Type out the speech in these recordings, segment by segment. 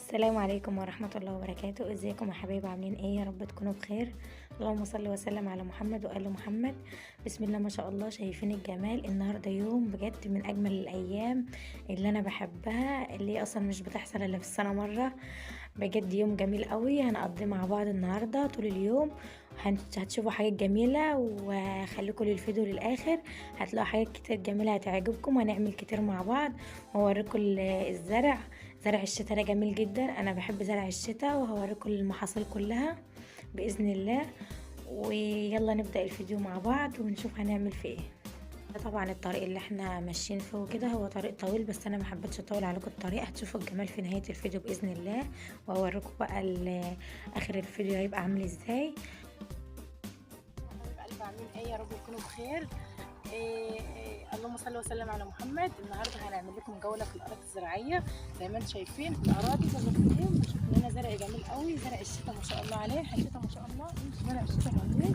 السلام عليكم ورحمة الله وبركاته. ازيكم يا حبايب، عاملين ايه؟ يا رب تكونوا بخير. اللهم صل وسلم على محمد وآل محمد. بسم الله ما شاء الله، شايفين الجمال النهارده؟ يوم بجد من اجمل الايام اللي انا بحبها، اللي اصلا مش بتحصل الا في السنة مرة. بجد يوم جميل قوي هنقضيه مع بعض النهارده طول اليوم. هتشوفوا حاجات جميلة، وخليكم للفيديو للاخر، هتلاقوا حاجات كتير جميلة هتعجبكم. وهنعمل كتير مع بعض وهوريكم الزرع، زرع الشتاء ده جميل جدا، انا بحب زرع الشتاء، وهوريكم المحاصيل كلها باذن الله. ويلا نبدا الفيديو مع بعض ونشوف هنعمل في ايه. طبعا الطريق اللي احنا ماشيين فيه كده هو طريق طويل، بس انا ما حبيتش اطول عليكم الطريق. هتشوفوا الجمال في نهاية الفيديو باذن الله، واوريكم بقى اخر الفيديو هيبقى عامل ازاي. حبايب قلبي عاملين ايه؟ يا رب تكونوا بخير. اللهم صل وسلم على محمد. النهارده هنعمل لكم جولة في الارض الزراعية. زي ما انتم شايفين في الاراضي زي ما شفنا هنا زرع جميل قوي، زرع الشتاء ما شاء الله عليه، الشتاء ما شاء الله، زرع الشتاء جميل.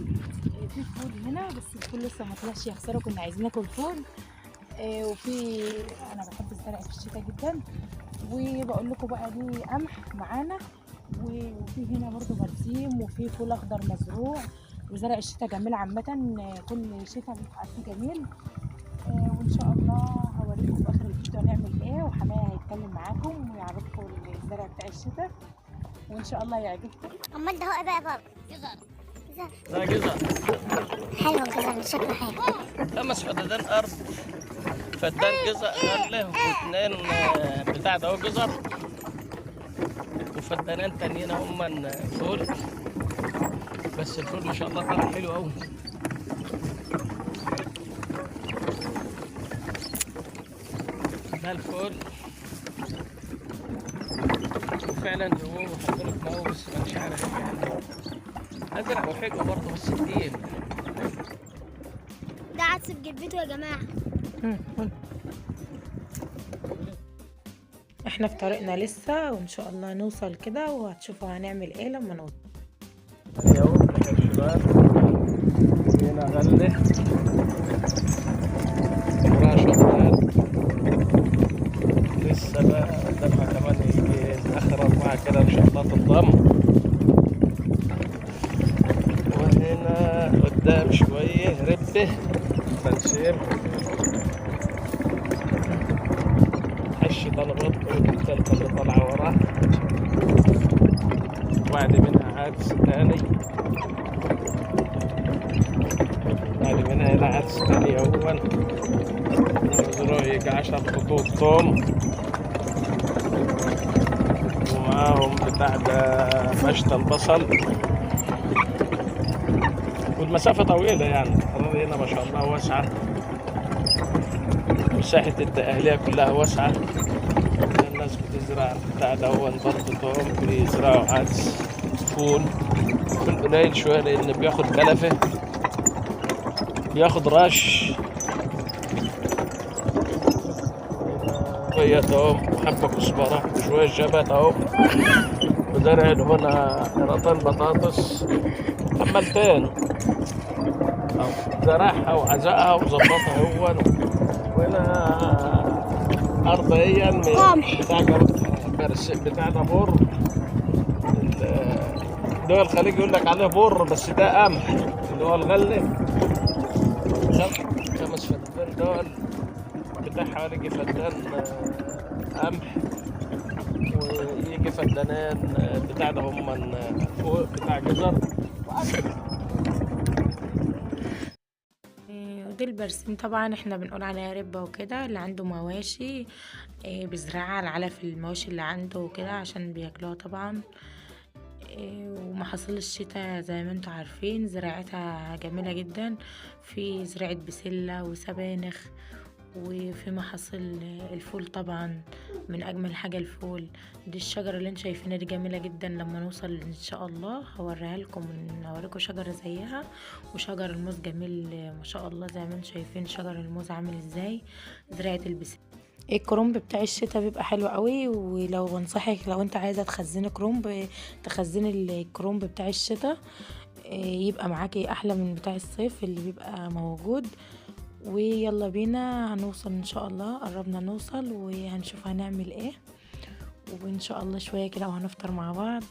في فول هنا بس الفول لسه ما طلعش، يا خسارة كنا عايزين ناكل فول. وفي انا بحب الزرع في الشتاء جدا. وبقول لكم بقى دي قمح معانا، وفي هنا برده برسيم، وفي فول اخضر مزروع. وزرع الشتاء جميل عامة، كل شتاء بيبقى فيه جميل. وان شاء الله هوريكم في اخر الفيديو هنعمل ايه، وحماية هيتكلم معاكم ويعرفكم الزرع بتاع الشتاء، وان شاء الله يعجبكم. امال ده هو بقى يا بابا؟ جزر. ده جزر حلو، الجزر شكله حلو. 5 فدادين ارض، فدان جزر غله، واثنين بتاع ده جزر، وفدانين تانيين هم فول. بس الفول ما شاء الله طلع حلو قوي. ده الفول وفعلا هو حضرتك ما هو، بس مش عارف يعني ازرع وحلو برضه بس كتير. ده عدس بجبته يا جماعة. احنا في طريقنا لسه، وان شاء الله نوصل كده وهتشوفوا هنعمل ايه لما نوصل. اهو الشباب هنا غله وراها شغال لسه بقى قدامها كمان يجي اخر 4 كده ان شاء الله تنضم. وهنا قدام شوية ربه تنشير حش طلبات الثالثة اللي طالعه وراه، وبعد منها عدس تاني، بعد منها هنا عدس تاني اول مزروع يجي 10 خطوط توم، ومعاهم بتاع ده مشتى البصل. والمسافة طويلة يعني، الأراضي هنا ما شاء الله واسعة، مساحة الدقهلية كلها واسعة. الناس بتزرع بتاع ده برضه توم، بيزرعوا عدس، فول. فول قليل شوية لأن بياخد كلفة، بياخد رش. شوية توم وحبة كزبرة وشوية جبت أهو، وزرع هنا رطل بطاطس حملتين زرعها وعزقها وظبطها هو. وهنا أرضيا بتاع بتاع ده بر، دول الخليج يقول لك عليه بر، بس ده قمح اللي هو الغلة. 5 فدان دول بتاع حوالي يجي فدان قمح، ويجي فدانين بتاع ده هم فوق بتاع جزر. ودي البرسيم طبعا احنا بنقول عليها ربة وكده، اللي عنده مواشي بيزرعها على علف المواشي اللي عنده وكده عشان بياكلوها طبعا. ومحاصيل الشتاء زي ما انتم عارفين زراعتها جميلة جدا، في زراعة بسلة وسبانخ، وفي محاصيل الفول طبعا من اجمل حاجة الفول. دي الشجرة اللي انتم شايفينها دي جميلة جدا، لما نوصل ان شاء الله هوريها لكم، هوريكم شجرة زيها. وشجر الموز جميل ما شاء الله، زي ما انتم شايفين شجر الموز عامل ازاي. زراعة البسله، الكرنب بتاع الشتاء بيبقى حلو قوي، ولو بنصحك لو انت عايزه تخزني كرنب تخزني الكرنب بتاع الشتاء يبقى معاكي احلى من بتاع الصيف اللي بيبقى موجود. ويلا بينا هنوصل ان شاء الله، قربنا نوصل وهنشوف هنعمل ايه. وان شاء الله شوية كده وهنفطر مع بعض.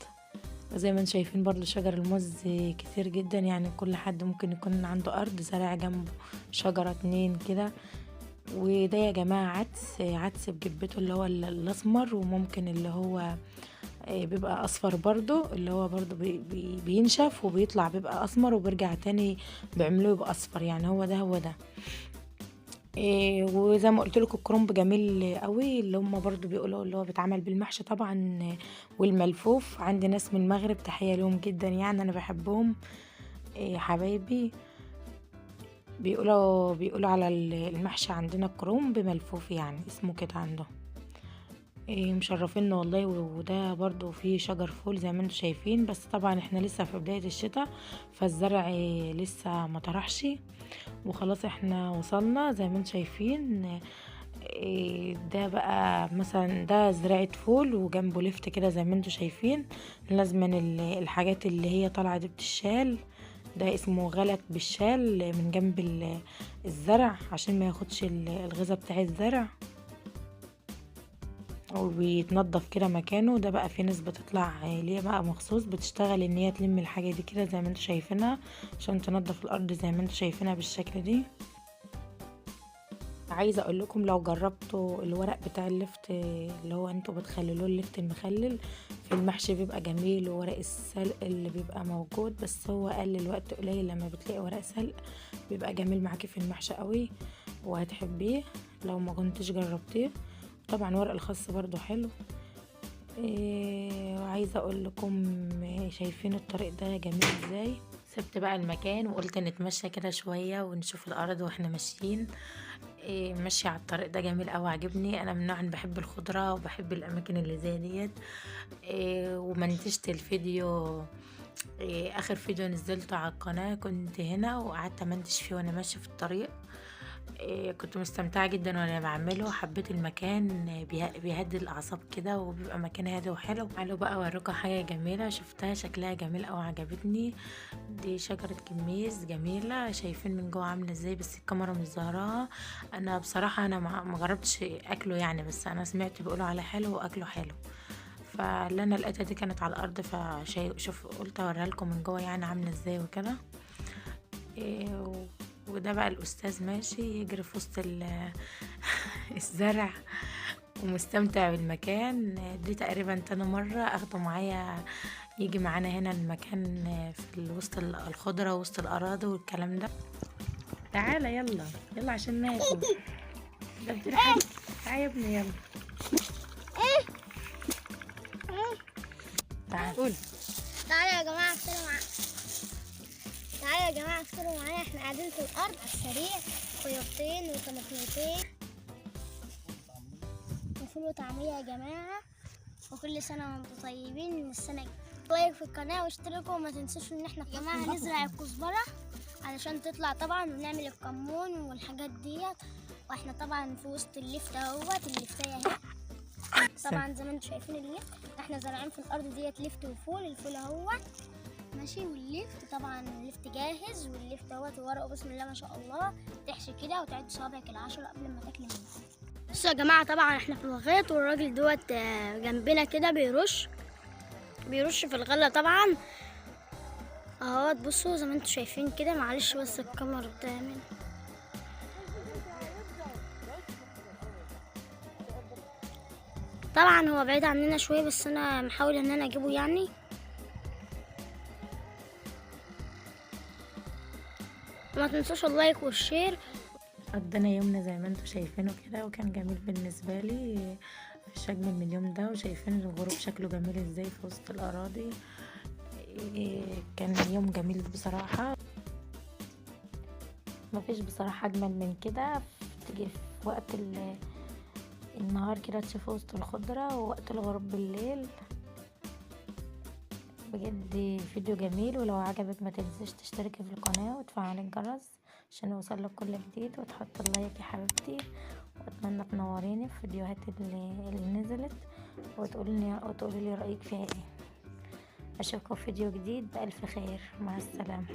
وزي ما انتم شايفين برضو شجر الموز كتير جدا، يعني كل حد ممكن يكون عنده ارض زرع جنبه شجرة 2 كده. وده يا جماعة عدس بجبته اللي هو الاسمر، وممكن اللي هو بيبقى اصفر برضو، اللي هو برضو بينشف وبيطلع بيبقى اسمر، وبيرجع تاني بيعملوه يبقى اصفر، يعني هو ده هو ده. وزي ما قلت لكم الكرنب جميل قوي، اللي هم برضو بيقولوا اللي هو بيتعمل بالمحشي طبعا والملفوف. عندي ناس من المغرب تحية لهم جدا، يعني انا بحبهم حبايبي. بيقولوا على المحشي عندنا الكرنب ملفوف، يعني اسمه كده عندهم. مشرفينا والله. وده برضو فيه شجر فول زي ما انتم شايفين، بس طبعا احنا لسه في بداية الشتاء فالزرع لسه ما طرحش. وخلاص احنا وصلنا زي ما انتم شايفين. ده بقى مثلا ده زراعة فول وجنبه لفت كده زي ما انتم شايفين. لازم الحاجات اللي هي طالعة دي بتشال، ده اسمه غلط بالشال من جنب الزرع عشان ما ياخدش الغذاء بتاع الزرع، وبيتنضف كده مكانه. ده بقى في ناس بتطلع ليه بقى مخصوص بتشتغل ان هي تلم الحاجة دي كده زي ما انتوا شايفينها عشان تنضف الارض زي ما انتوا شايفينها بالشكل دي. عايزه اقول لكم لو جربتوا الورق بتاع اللفت اللي هو انتوا بتخللوه اللفت المخلل في المحشي بيبقى جميل، وورق السلق اللي بيبقى موجود بس هو قل الوقت قليل، لما بتلاقي ورق سلق بيبقى جميل معاكي في المحشي قوي وهتحبيه لو ما كنتش جربتيه. طبعا ورق الخس برضو حلو. وعايزه اقول لكم شايفين الطريق ده جميل ازاي. سبت بقى المكان وقلت نتمشى كده شوية ونشوف الارض واحنا ماشيين. ماشية على الطريق ده جميل قوي، عجبني. انا من نوع بحب الخضرة وبحب الاماكن اللي زي ديت. ومنتجت الفيديو، اخر فيديو نزلته على القناة كنت هنا وقعدت امنتج فيه وانا ماشية في الطريق. كنت مستمتعة جدا وانا بعمله، حبيت المكان، بيهدي الاعصاب كده وبيبقى مكان هادي وحلو. تعالوا بقى اوريكم حاجة جميلة شفتها شكلها جميل قوي عجبتني. دي شجرة كميز جميلة، شايفين من جوه عاملة ازاي بس الكاميرا مش ظاهراها. انا بصراحة انا ما جربتش اكله يعني، بس انا سمعت بيقولوا عليه حلو واكله حلو، فاللي انا لقيتها دي كانت على الارض فشوف قلت اوريها لكم من جوه يعني عاملة ازاي وكده. وده بقى الأستاذ ماشي يجري في وسط الزرع ومستمتع بالمكان. دي تقريبا تاني مرة اخده معايا يجي معانا هنا المكان في وسط الخضرة وسط الأراضي والكلام ده. تعالى يلا يلا عشان ناكل. ده بتلحق. تعالى يا ابني يلا. تعالى قول. تعالى يا جماعة افطروا معانا. تعالوا يا جماعة افطروا معانا، احنا قاعدين في الأرض على السريع، خيارتين وطماطمتين وفول وطعمية يا جماعة. وكل سنة وانتم طيبين من السنة الجاية. like في القناة واشتركوا، وما تنسوش ان احنا يا جماعة هنزرع الكزبرة علشان تطلع طبعا، ونعمل الكمون والحاجات ديت. واحنا طبعا في وسط اللفت اهوت، اللفتاية اهي طبعا زي ما انتم شايفين اللفت، احنا زارعين في الأرض ديت لفت وفول، الفول اهوت ماشي، واللفت طبعا اللفت جاهز، واللفت اهوت وورقة بسم الله ما شاء الله. تحشي كده وتعد صوابعك 10 قبل ما تاكلي منه. بصوا يا جماعة طبعا احنا في الغيط، والراجل دوت جنبنا كده بيرش في الغلة طبعا اهوت. بصوا زي ما انتم شايفين كده، معلش بس الكاميرا بتعمل. طبعا هو بعيد عننا شوية بس انا محاولة ان انا اجيبه يعني. ما تنسوش ال like وال share. قضينا يومنا زي ما انتم شايفينه كده، وكان جميل بالنسبة لي، مفيش اجمل من اليوم ده. وشايفين الغروب شكله جميل ازاي في وسط الاراضي. كان يوم جميل بصراحة، مفيش بصراحة اجمل من كده. تيجي في وقت النهار كده تشوف وسط الخضرة، ووقت الغروب بالليل. بجد فيديو جميل، ولو عجبك ما تنسيش تشتركي في القناة وتفعلي الجرس عشان يوصلك كل جديد، وتحط ال like يا حبيبتي. واتمنى تنوريني في فيديوهات اللي نزلت، وتقولي لي رايك فيها ايه. اشوفكم في فيديو جديد، بالف خير، مع السلامة.